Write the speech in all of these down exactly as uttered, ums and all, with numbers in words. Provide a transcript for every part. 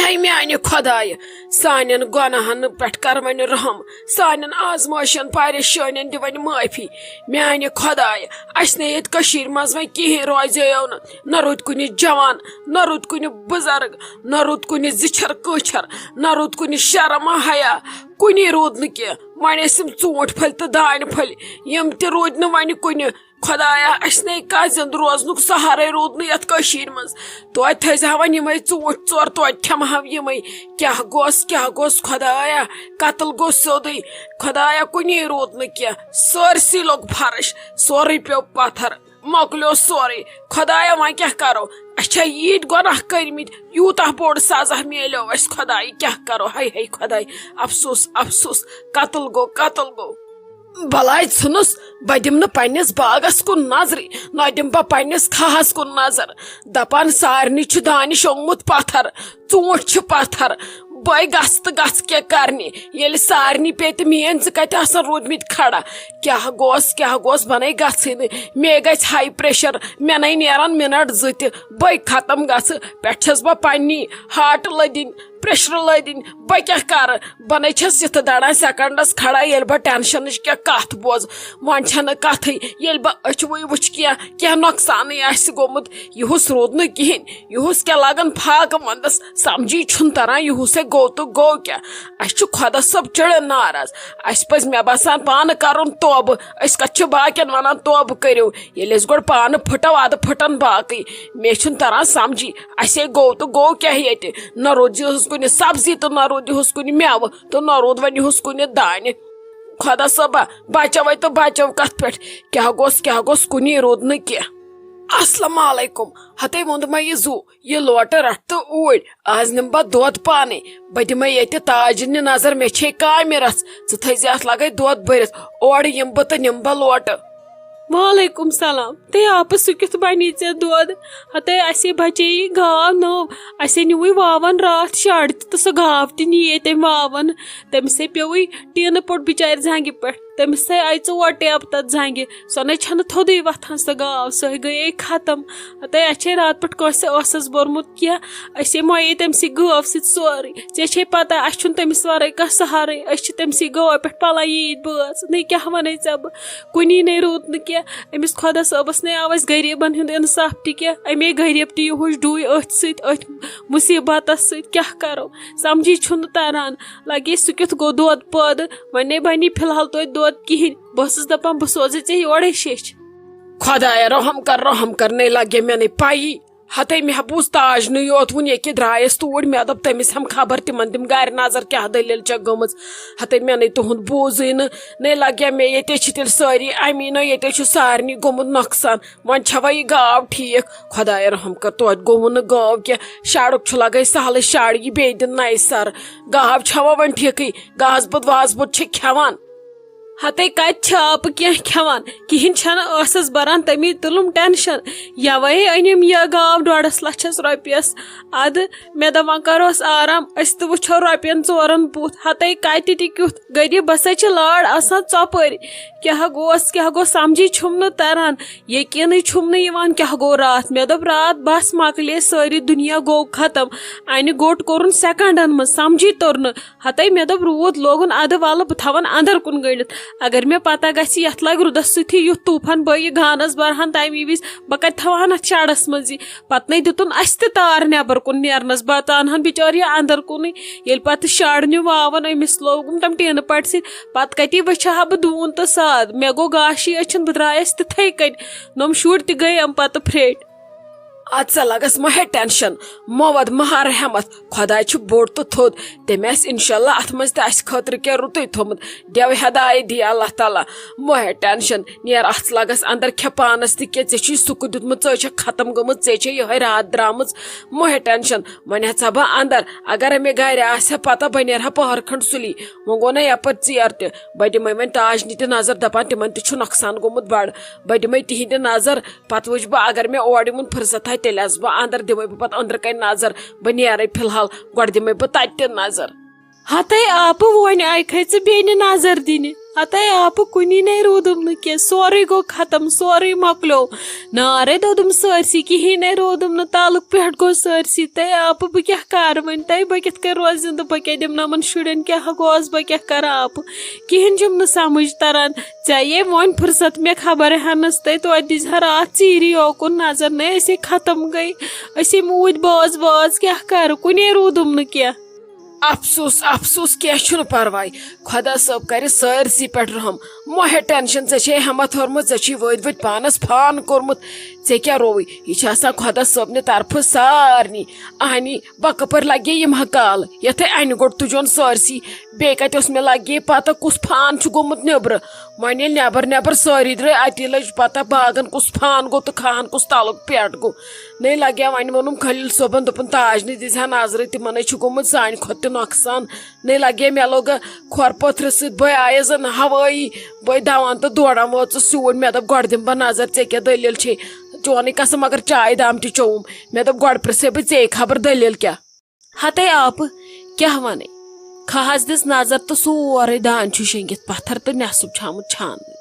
A میانہِ خۄدایہِ، سانٮ۪ن گۄناہن پٮ۪ٹھ کر وۄنۍ رحم، سانٮ۪ن آزمٲیشن پریشٲنین دِ وۄنۍ معٲفی۔ میانہِ خۄدایہِ، اسہِ نے ییٚتہِ کٔشیٖرِ منٛز وۄنۍ کِہیٖنۍ روزیو نہٕ، نہ روٗد کُنہِ جوان، نہ روٗد کُنہِ بُزرگ، نہ روٗد کُنہِ زِچھر کٲچھر، نہ روٗد کُنہِ شرم حیا، کُنی روٗد نہٕ کینٛہہ۔ وۄنۍ ٲسۍ یِم ژوٗنٛٹھۍ پھٔلۍ تہٕ دانہِ پھٔلۍ، یِم تہِ روٗدۍ نہٕ وۄنۍ کُنہِ۔ خۄدایا، اَسہِ نے کانٛہہ زِندٕ روزنُک سہارَے روٗد نہٕ یَتھ کٔشیٖرِ منٛز۔ توتہِ تھٲیزِ ہا وۄنۍ یِمَے ژوٗنٛٹھۍ ژور، توتہِ کھٮ۪مہٕ ہاو یِمَے۔ کیٛاہ گوٚژھ، کیٛاہ گوٚژھ خۄدایا؟ قتل گوٚو سیوٚدُے۔ خۄدایا، کُنی روٗد نہٕ کینٛہہ۔ سٲرسٕے لوٚگ فرٕش، سورُے پیوٚو پَتھر، مۄکلیو سورُے۔ خۄدایا، وۄنۍ کیٛاہ کَرو؟ اَسہِ چھا ییٖتۍ گۄناہ کٔرمٕتۍ؟ یوٗتاہ بوٚڑ سزا میلیو اَسہِ؟ خۄداے، کیٛاہ کَرو؟ ہاے ہاے خۄداے، افسوس، افسوس، قتل گوٚو، قتل گوٚو۔ بلاے ژھٕنُس، بہٕ دِمہٕ نہٕ پننِس باغس کُن نظرٕے، نہ دِمہٕ بہٕ پننِس کھاہس کُن نظر۔ دپان سارنٕے چھُ دانہِ شوٚنگمُت پتھر، ژوٗنٛٹھۍ چھِ پتھر۔ بے گژھٕ تہٕ گژھٕ کیٛاہ کرنہِ، ییٚلہِ سارنٕے پیٚیہِ تہٕ میٲنۍ زٕ کتہِ آسن روٗدمٕتۍ کھڑا؟ کیٛاہ گوٚژھ، کیٛاہ گوٚژھ، بنے گژھٕے نہٕ۔ مے گژھِ ہاے پریشر، مےٚ نے نیرن منٹ زٕ تہِ، بے ختم گژھٕ۔ پٮ۪ٹھٕ چھس بہٕ پننی ہارٹ لٔدِنۍ، پریشر لٔدِنۍ، بہٕ کیٛاہ کرٕ؟ بہٕ نے چھَس یِتھٕ دَڑان سیکنڈس کھڑا، ییٚلہِ بہٕ ٹینشنٕچ کینٛہہ کتھ بوزٕ۔ وۄنۍ چھنہٕ کتھٕے، ییٚلہِ بہٕ أچھوٕے وٕچھٕ کینٛہہ، کینٛہہ نۄقصانٕے آسہِ گوٚمُت۔ یِہُس روٗد نہٕ کِہیٖنۍ، یِہُس کیٛاہ لگن فاقہٕ ونٛدس، سمجھی چھُنہٕ تران یِہُسے گوٚو تہٕ گوٚو کیٛاہ۔ اَسہِ چھُ خۄدا صٲب چِڑٕ ناراض، اَسہِ پزِ مےٚ باسان پانہٕ کرُن توبہٕ۔ أسۍ کتھ چھِ باقین ونان توبہٕ کٔرِو، ییٚلہِ أسۍ گۄڈٕ پانہٕ پھٕٹو، ادٕ پھٕٹن باقٕے۔ مےٚ چھُنہٕ تران سمجھی، اسے گوٚو تہٕ گوٚو کیٛاہ ییٚتہِ؟ نہ روٗد یِہُس کُنہِ سبزی تہٕ نہ روٗد یِہُس کُنہِ مٮ۪وٕ تہٕ نہ روٗد وۄنۍ یِہُس کُنہِ دانہِ۔ خۄدا صٲبا، بچاوے تہٕ بچاو کتھ پٮ۪ٹھ؟ کیٛاہ گوٚژھ، کیٛاہ گوٚژھ، کُنی روٗد نہٕ کینٛہہ۔ السلام علیکم۔ ہتے ووٚنُد مےٚ یہِ زُو، یہِ لوٹہٕ رٹھ تہٕ اوٗرۍ۔ از نِمہٕ بہٕ دۄد پانے۔ بہٕ دِمے ییٚتہِ تاجنہِ نظر، مےٚ چھے کامہِ رژھ۔ ژٕ تھٲیزِ اتھ لگے دۄد بٔرِتھ۔ اورٕ یِمہٕ بہٕ تہٕ نِمہٕ بہٕ لوٹہٕ۔ وعلیکم سلام۔ تہٕ آپہٕ، سُہ کیُتھ بنی ژےٚ دۄد؟ ہتے، اسے بچے یہِ گاو نٔو۔ اسے نیوٗوٕے واون راتھ شڈ تہِ، تہٕ سۄ گاو تہِ نِیے تٔمۍ واون۔ تٔمِسے پیوٚوُے ٹیٖنہٕ پوٚٹ بِچارِ زنٛگہِ پٮ۪ٹھ۔ تٔمِسے آیہِ ژور ٹیبہٕ تتھ زنٛگہِ۔ سۄ نے چھنہٕ تھوٚدُے وۄتھان، سۄ گاو، سۄے گٔیے ختم۔ ہتے، اسہِ چھے راتہٕ پٮ۪ٹھ کٲنٛسہِ ٲسس بوٚرمُت کینٛہہ۔ أسے مۄیے تٔمسٕے گٲو سۭتۍ سورُے۔ ژےٚ چھے پتہ، اسہِ چھُنہٕ تٔمِس ورٲے کانٛہہ سہارٕے۔ أسۍ چھِ تٔمسٕے گٲوٕ پٮ۪ٹھ پلان عیٖد بٲژ۔ نے کیٛاہ ونے ژےٚ بہٕ؟ کُنی نے روٗد نہٕ کینٛہہ۔ أمِس خۄدا صٲبس نے آو اسہِ غریٖبن ہُنٛد انصاف تہِ کینٛہہ۔ اَمے غریٖب تہِ یِہُس ڈُے أتھۍ سۭتۍ، أتھۍ مُصیٖبتس سۭتۍ۔ کیٛاہ کرو؟ سمجھی چھُنہٕ تران۔ لگے سُہ کیُتھ گوٚو دۄد پٲدٕ۔ وۄنۍ نے بنی فی الحال توتہِ دۄد کِہیٖنۍ۔ بہٕ ٲسٕس دپان، بہٕ سوزے ژےٚ یورے شیٚچھ۔ خۄدایا، رحم کر، رحم کر، نے لگے مےٚ نے پَیی۔ ہتے مےٚ بوٗز تاجنٕے یوت ووٚن، ییٚکیٛاہ درٛایَس توٗرۍ۔ مےٚ دوٚپ، تٔمِس ہٮ۪م خبر، تِمن دِم گرِ نظر، کیٛاہ دٔلیٖل چھےٚ گٔمٕژ۔ ہتے مےٚ نے تُہُنٛد بوٗزٕے نہٕ، نے لگیا مےٚ، ییٚتے چھِ تیٚلہِ سٲری امیٖنو، ییٚتے چھُ سارنٕے گوٚمُت نۄقصان۔ وۄنۍ چھوا یہِ گاو ٹھیٖک؟ خۄدایا، رحم کر، توتہِ گوٚوُ نہٕ گٲو کینٛہہ۔ شاڑُک چھُ لگے سہلٕے، شاڑ یی بیٚیہِ دِنہٕ نَیہِ سرٕ۔ گاو چھوا وۄنۍ ٹھیٖکٕے؟ گاسہٕ بوٚد واسہٕ بوٚد چھِ کھٮ۪وان۔ ہتے کتہِ چھِ آپہٕ کینٛہہ کھٮ۪وان؟ کِہیٖنۍ چھنہٕ ٲسس بران، تمی تُلُم ٹینشن۔ یوے أنِم یہِ گاو ڈۄڈس لچھس رۄپیس۔ ادٕ مےٚ دوٚپ، وۄنۍ کرہوس آرام، أسۍ تہِ وٕچھو رۄپین ژورن بُتھ۔ ہتے کتہِ تہِ کیُتھ غریٖبس ہے چھِ لاڑ آسان ژۄپٲرۍ۔ کیٛاہ گوس، کیٛاہ گوس، سمجھی چھُم نہٕ تران، یقیٖنٕے چھُم نہٕ یِوان کیٛاہ گوٚو راتھ۔ مےٚ دوٚپ، راتھ بس مۄکلے سٲری، دُنیا گوٚو ختم۔ انہِ گوٚٹ کوٚرُن سیکنڈن منٛز، سمجھی توٚر نہٕ۔ ہتے مےٚ دوٚپ، روٗد لوگُن ادٕ ولہٕ بہٕ تھاون اندر کُن گٔنڈِتھ۔ اگر مےٚ پتہ گژھِ یتھ لگہِ رُدس سۭتی یُتھ طوفان، بہٕ یہِ گانس برہن تمی وِزِ، بہٕ کتہِ تھاوہن اتھ شڈس منٛزٕے۔ پتہٕ نے دِتُن اسہِ تہِ تار نٮ۪بر کُن نیرنس، بہٕ ژانہن بچٲر یہِ اندر کُنٕے۔ ییٚلہِ پتہٕ شڈ نیوٗ واون، أمِس لوگُم تِم ٹیٖنہٕ پٹہِ سۭتۍ۔ پتہٕ کتی وٕچھِ ہا بہٕ دوٗن تہٕ ساد؟ مےٚ گوٚو گاشی أچھن، بہٕ درٛایس تِتھے کٔنۍ۔ نۄم شُرۍ تہِ گٔے امہِ پتہٕ پھرٛٹھۍ۔ ادٕ سا لگس مہ ہے ٹینشن، مہ ود مہ ہار ہٮ۪متھ، خۄداے چھُ بوٚڑ تہٕ تھوٚد، تٔمۍ آسہِ انشاءاللہ اتھ منٛز تہِ اسہِ خٲطرٕ کینٛہہ رُتُے تھوٚمُت۔ دیو ہدایت دی اللہ تعالیٰ۔ مہ ہے ٹینشن، نیر اتھ لگس اندر، کھےٚ پانس تہِ کینٛہہ، ژےٚ چھُے سُکھ دیُتمُت، ژٕ چھکھ ختم گٔمٕژ، ژےٚ چھے یہے راتھ درامٕژ۔ مہ ہے ٹینشن، وۄنۍ اژا بہٕ اندر، اگر مےٚ گرِ آسہِ ہا پتہ، بہٕ نیرٕ ہا پہر کھنڈ سُلی۔ وۄنۍ گوٚو نہ یپٲرۍ ژیر تہِ، بہٕ دِمے وۄنۍ تاج نہِ تہِ نظر، دپان تِمن تہِ چھُ نۄقصان گوٚمُت بڑٕ، بہٕ دِمے تِہنٛدِ نظر۔ پتہٕ وٕچھ بہٕ، اگر مےٚ اورٕ یِمن فرصت آے، تیٚلہِ اژٕ بہٕ اندر، دِمے بہٕ پتہٕ أنٛدرٕ کنہِ نظر۔ بہٕ نیرے فی الحال، گۄڈٕ دِمے بہٕ تتہِ تہِ نظر۔ ہتے آپہٕ، وۄنۍ آیہِ کھے ژٕ بیٚنہِ نظر دِنہِ۔ ہتے آپہٕ، کُنی نے روٗدُم نہٕ کینٛہہ، سورُے گوٚو ختم، سورُے مۄکلیو۔ نارے دوٚدُم سٲرسٕے، کِہیٖنۍ نے روٗدُم نہٕ، تَلُک پٮ۪ٹھ گوٚو سٲرسٕے۔ تہٕ آپہٕ، بہٕ کیٛاہ کَرٕ وۄنۍ؟ تہٕ بہٕ کِتھ کٔنۍ روزٕ زِندٕ؟ بہٕ کیٛاہ دِمہٕ نہٕ یِمَن شُرٮ۪ن؟ کیٛاہ گوس بہٕ؟ کیٛاہ کَرٕ آپہٕ؟ کِہیٖنۍ چھُم نہٕ سَمٕجھ تَران۔ ژےٚ یے وۄنۍ فرصت مےٚ خبر ہٮ۪نَس، تہٕ توتہِ دیٖزِ ہا راتھ ژیٖری یوکُن نظر۔ نَے، أسے ختم گٔے، أسے موٗدۍ باز باز، کیٛاہ کَرٕ؟ کُنے روٗدُم نہٕ کینٛہہ۔ افسوس، افسوس، کینٛہہ چھُنہٕ پرواے۔ خۄدا صٲب کرِ سٲرسٕے پٮ۪ٹھ رحم۔ مہ ہےٚ ٹینشن، ژےٚ چھے ہٮ۪متھ ہٲرمٕژ، ژےٚ چھُے وٲدۍ وٲدۍ پانس فان کوٚرمُت۔ ژےٚ کیٛاہ رووُے؟ یہِ چھِ آسان خۄدا صٲبنہِ طرفہٕ سارنٕے۔ اہنی، بہ کپٲرۍ لگے یِم ہا کالہٕ؟ یتھے انہِ گوٚٹ تُجون سٲرسٕے۔ بیٚیہِ کتہِ اوس مےٚ لگے پتہ کُس فان چھُ گوٚمُت نیٚبرٕ؟ وۄنۍ ییٚلہِ نیٚبر نیٚبر سٲری درٛاے، اتی لٔج پتہ باغن کُس فان گوٚو تہٕ کھہن کُس تلُک پٮ۪ٹھ گوٚو۔ نے لگیا وۄنۍ ووٚنُم خلیل صٲبن، دوٚپُن، تاج نِش دِژ ہا نظرٕے، تِمنے چھُ گوٚمُت سانہِ کھۄتہٕ تہِ نۄقصان۔ نے لگیا مےٚ لوٚگ کھۄر پٔتھرٕ سۭتۍ، بہٕ آیس زن ہوٲیی، بہٕ دوان تہٕ دوران وٲژٕس سیوٗر۔ مےٚ دوٚپ، گۄڈٕ دِمہٕ بہٕ نظر، ژےٚ کیٛاہ دٔلیٖل چھے؟ چونُے قسم، مگر چایہِ دام تہِ چوٚوُم۔ مےٚ دوٚپ، گۄڈٕ پرژھے بہٕ ژے خبر دٔلیٖل کیٛاہ۔ ہتے آپہٕ، کیٛاہ ونے؟ کھہس دِژ نظر تہٕ سورُے دانہِ چھُ شیٚنگِتھ پتھر تہٕ نٮ۪صٕب چھُ آمُت چھاننہٕ تہِ۔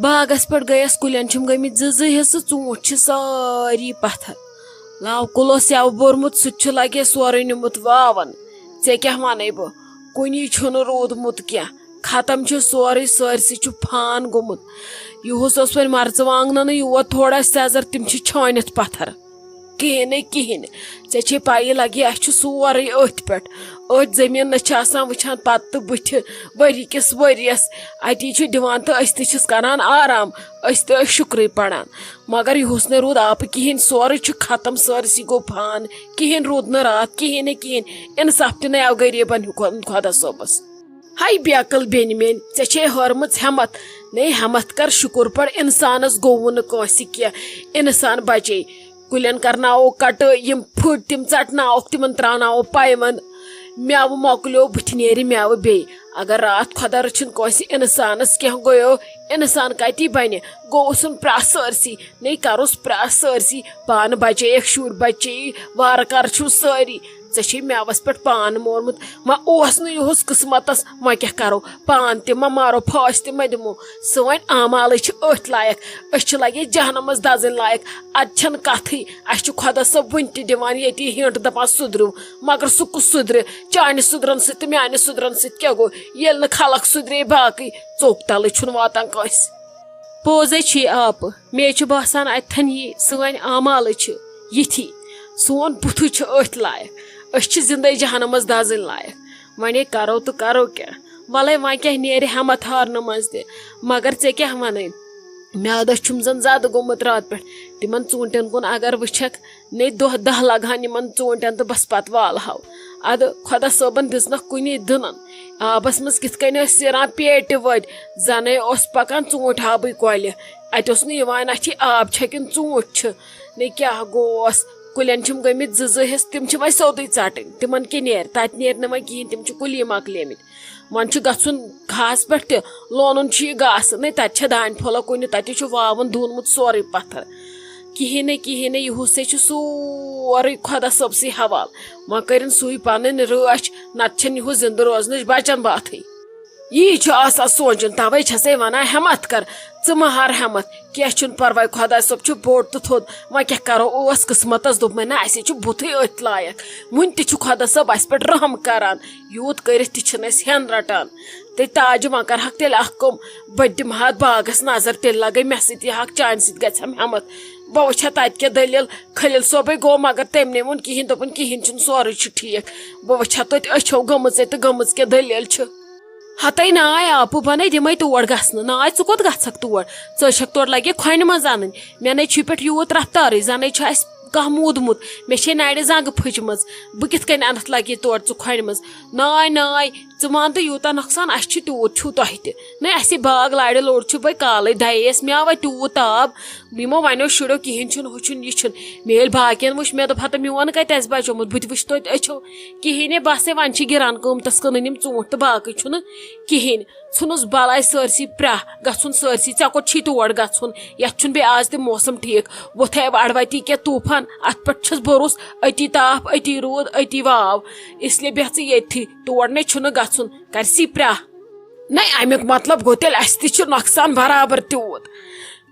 باغس پٮ۪ٹھ گٔیس، کُلٮ۪ن چھِم گٔمٕتۍ زٕ زٕ حصہٕ، ژوٗنٹھۍ چھِ سٲری پتھر۔ لاو کُل اوس یَوٕ بوٚرمُت، سُہ تہِ چھُ لگے سورُے نیوٗمُت واون۔ ژےٚ کیٛاہ ونے بہٕ؟ کُنی چھُنہٕ روٗدمُت کینٛہہ، ختم چھُ سورُے، سٲرسٕے چھُ فان گوٚمُت۔ یُہُس اوس وۄنۍ مرژٕوانٛگننٕے یوت تھوڑا سیٚزر، تِم چھِ چھٲنِتھ پتھر۔ کِہیٖنۍ نَے کِہیٖنۍ۔ ژےٚ چھے پَیی لگے، اَسہِ چھُ سورُے أتھۍ پٮ۪ٹھ۔ أتھۍ زٔمیٖنَس چھِ آسان وٕچھان پَتہٕ تہٕ بٕتھِ ؤری کِس ؤریَس۔ اَتی چھِ دِوان تہٕ أسۍ تہِ چھِس کَران آرام، أسۍ تہِ ٲسۍ شُکرٕے پَران۔ مگر یُہُس نَے روٗد آپہٕ کِہیٖنۍ، سورُے چھُ ختم، سٲرسٕے گوٚو فان۔ کِہیٖنۍ روٗد نہٕ راتھ، کِہیٖنۍ نَے کِہیٖنۍ۔ اِنصاف تہِ نَے آو غریٖبَن ہیوٗ خۄ-، خۄدا صٲبَس۔ ہاے بے عقل بیٚنہِ میٛٲنۍ، ژےٚ چھے ہٲرمٕژ ہٮ۪متھ۔ نے ہٮ۪متھ کر، شُکُر پَر، اِنسانَس گوٚو نہٕ کٲنٛسہِ کینٛہہ، اِنسان بچے۔ کُلٮ۪ن کرناوو کٹٲے، یِم پھٕٹۍ تِم ژٹناوکھ، تِمن تراوناوو پیوند۔ میوٕ مۄکلیو، بٕتھِ نیرِ میوٕ بیٚیہِ۔ اگر راتھ خۄدا رٔچھِن کٲنٛسہِ اِنسانس کینٛہہ گوٚیو، اِنسان کتی بنہِ؟ گوٚوُسُن پرٛاہ سٲرسٕے، نے کرُس پرٛاہ سٲرسٕے۔ پانہٕ بچے اکھ شُرۍ بچے، وارٕ کارٕ چھِو سٲری۔ ژےٚ چھے میوس پٮ۪ٹھ پان مورمُت، وۄنۍ اوس نہٕ یُہُس قٕسمتس، وۄنۍ کیٛاہ کرو؟ پان تہِ ما مارو، پھٲسۍ تہِ ما دِمو؟ سٲنۍ اعمالٕے چھِ أتھۍ لایق، أسۍ چھِ لگے جہنمس دزٕنۍ لایق۔ ادٕ چھنہٕ کتھٕے، اسہِ چھُ خۄدا صٲب وُنہِ تہِ دِوان ییٚتی ہِنٹ، دپان سُدرِو، مگر سُہ کُس سُدرِ؟ چانہِ سُدرن سۭتۍ تہٕ میانہِ سُدرن سۭتۍ کیٛاہ گوٚو؟ ییٚلہِ نہٕ خلق سُدرے، باقٕے ژوٚک تلٕے چھُنہٕ واتان کٲنٛسہِ۔ پوزے چھُ یہِ آپہٕ، مےٚ چھُ باسان اتھن یی سٲنۍ اعمالٕے چھِ یِتھی، سون بُتھٕے چھُ أتھۍ لایق، أسۍ چھِ زندے جہنمس دزٕنۍ لایق۔ وۄنۍ ہے کرو تہٕ کرو کیٛاہ؟ ولے وۄنۍ کیٛاہ نیرِ ہٮ۪متھ ہارنہٕ منٛز تہِ؟ مگر ژےٚ کیٛاہ ونَے؟ میادس چھُم زن زیادٕ گوٚمُت راتہٕ پٮ۪ٹھ۔ تِمن ژوٗنٹٮ۪ن کُن اگر وٕچھکھ، نے دۄہ دَہ لگہٕ ہن یِمن ژوٗنٹٮ۪ن تہٕ بس پتہٕ والہٕ ہاو۔ ادٕ خۄدا صٲبن دِژنکھ کُنی دٕنن۔ آبس منٛز کِتھ کٔنۍ ٲسۍ سیران پیٹہِ وٲدۍ، زنے اوس پکان ژوٗنٹھۍ آبٕے کۄلہِ۔ اتہِ اوس نہٕ یِوان اَتھِ آب چھا کِنہٕ ژوٗنٹھۍ چھِ۔ نے کیٛاہ گوس؟ کُلٮ۪ن چھِم گٔمٕتۍ زٕ زٕ حصہٕ، تِم چھِ وۄنۍ سیوٚدُے ژٹٕنۍ، تِمن کیٛاہ نیرِ؟ تتہِ نیرِ نہٕ وۄنۍ کِہیٖنۍ، تِم چھِ کُلی مۄکلیمٕتۍ۔ وۄنۍ چھُ گژھُن کھہس پٮ۪ٹھ تہِ، لونُن چھُ یہِ گاسہٕ، نے تتہِ چھےٚ دانہِ پھوٚلہ کُنہِ، تتہِ چھُ واوُن دونمُت سورُے پتھر۔ کِہیٖنۍ نے، کِہیٖنۍ نے، یِہُس ہے چھُ سورُے خۄدا صٲبسٕے حوالہٕ۔ وۄنۍ کٔرِن سُے پنٕنۍ رٲچھ، نتہٕ چھَنہٕ یِہُس زِندٕ روزنٕچ بچن باتھٕے۔ یی چھُ آسان سونٛچُن، توے چھسے ونان، ہٮ۪متھ کر، ژٕ مہ ہار ہٮ۪متھ، کینٛہہ چھُنہٕ پرواے، خۄداے صٲب چھُ بوٚڑ تہٕ تھوٚد۔ وۄنۍ کیٛاہ کرو، اوس قٕسمتس، دوٚپمَے نہ، اسے چھُ بُتھٕے أتھۍ لایق۔ وُنہِ تہِ چھُ خۄدا صٲب اسہِ پٮ۪ٹھ رحم کران، یوٗت کٔرِتھ تہِ چھِنہٕ أسۍ ہٮ۪ن رٹان۔ تہٕ تاجہِ، وۄنۍ کرٕ ہاکھ تیٚلہِ اکھ کٲم، بہٕ تہِ دِمہٕ ہا باغس نظر، تیٚلہِ لگے مےٚ سۭتۍ یہِ ہاکھ، چانہِ سۭتۍ گژھٮ۪م ہٮ۪متھ۔ بہٕ وٕچھِ ہا تتہِ کیٛاہ دٔلیٖل۔ خلیل صٲبے گوٚو، مگر تٔمۍ نے ووٚن کِہیٖنۍ، دوٚپُن کِہیٖنۍ چھُنہٕ، سورُے چھُ ٹھیٖک۔ بہٕ وٕچھِ ہا توتہِ أچھو گٔمٕژے تہٕ گٔمٕژ کیٛاہ دٔلیٖل چھِ۔ ہتے ناے آپہٕ، بہٕ نے دِمے تور گژھنہٕ۔ ناے، ژٕ کوٚت گژھکھ تور؟ ژٕ ٲسکھ تورٕ لگے کھۄنہِ منٛز انٕنۍ۔ مےٚ نے چھُے پٮ۪ٹھ یوٗت رفتارٕے، زنے چھُ اسہِ کانٛہہ موٗدمُت۔ مےٚ چھے نرِ زنٛگہٕ پھٔچمٕژ۔ بہٕ کِتھ کٔنۍ انتھ لگے تور ژٕ کھۄنہِ منٛز؟ ناے، ناے، ژٕ مان تہٕ یوٗتاہ نۄقصان اسہِ چھُ تیوٗت چھُو تۄہہِ تہِ۔ نے اسہِ باغ لارِ لوٚڑ چھُ بے کالے، دَیے اَسہِ مےٚ آو وۄنۍ تیوٗت تاپھ۔ یِمو ونیو شُرٮ۪و کِہیٖنۍ چھُنہٕ، ہُہ چھُنہٕ، یہِ چھُنہٕ۔ مےٚ ییٚلہِ باقین وٕچھ، مےٚ دوٚپ ہتا میون کتہِ آسہِ بچومُت، بہٕ تہِ وٕچھِ توتہِ أچھو۔ کِہیٖنۍ نے، بس ہے وۄنۍ چھِ گِران قۭمتس کٕنٕنۍ یِم ژوٗنٛٹھۍ تہٕ باقٕے چھُنہٕ کِہیٖنۍ۔ ژھُنُس بلاے سٲرسٕے پرٛاہ گژھُن سٲرسٕے، ژےٚ کوٚت چھی تور گژھُن؟ یتھ چھُنہٕ بیٚیہِ آز تہِ موسم ٹھیٖک۔ وۄتھے اڑوتی کیٛاہ طوٗفان، اتھ پٮ۪ٹھ چھُس بھروسہٕ، أتی تاپھ، أتی روٗد، أتی واو۔ اس لیے بیٚہہ ژٕ ییٚتھی، تور نے چھُنہٕ گژھُن، کرسی پرٛاہ۔ نَے، اَمیُک مطلب گوٚو تیٚلہِ اَسہِ تہِ چھُ نۄقصان برابر تیوٗت۔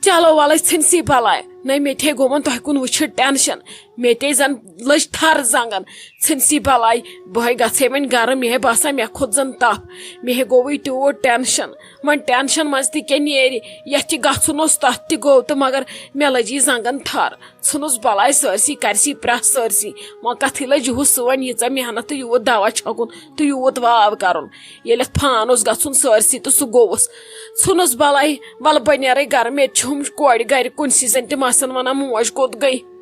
چلو وَلَے، ژھٕنسی بَلاے۔ نَے، مےٚ تہِ ہے گوٚمُت تۄہہِ کُن وٕچھِتھ ٹٮ۪نشَن۔ مےٚ تے زَن لٔج تھَر زنٛگَن۔ ژھٕنسی بَلاے، بہٕ ہے گژھٕ ہے وۄنۍ گَرٕ، مےٚ ہے باسان مےٚ کھوٚت زَن تَپھ۔ مےٚ ہے گوٚوُے تیوٗت ٹٮ۪نشَن۔ وۄنۍ ٹٮ۪نشَن منٛز تہِ کیٛاہ نیرِ؟ یَتھ تہِ گژھُن اوس تَتھ تہِ گوٚو، تہٕ مگر مےٚ لٔج یہِ زنٛگَن تھَر۔ ژھٕنُس بَلاے سٲرسٕے، کَرِ سی پرٛٮ۪س سٲرسٕے۔ وۄنۍ کَتھٕے لٔج یِہُس سۭتۍ، ییٖژاہ محنت تہٕ یوٗت دَوا چھَکُن تہٕ یوٗت واو کَرُن۔ ییٚلہِ اَتھ فان اوس گژھُن سٲرسٕے تہٕ سُہ گوٚوُس۔ ژھٕنُس بَلاے، وَلہٕ بہٕ نیرَے گَرٕ، مےٚ تہِ چھِ ہُم کورِ گَرِ کُنسٕے زَن تِم آسَن وَنان، "موج کوٚت گٔے؟"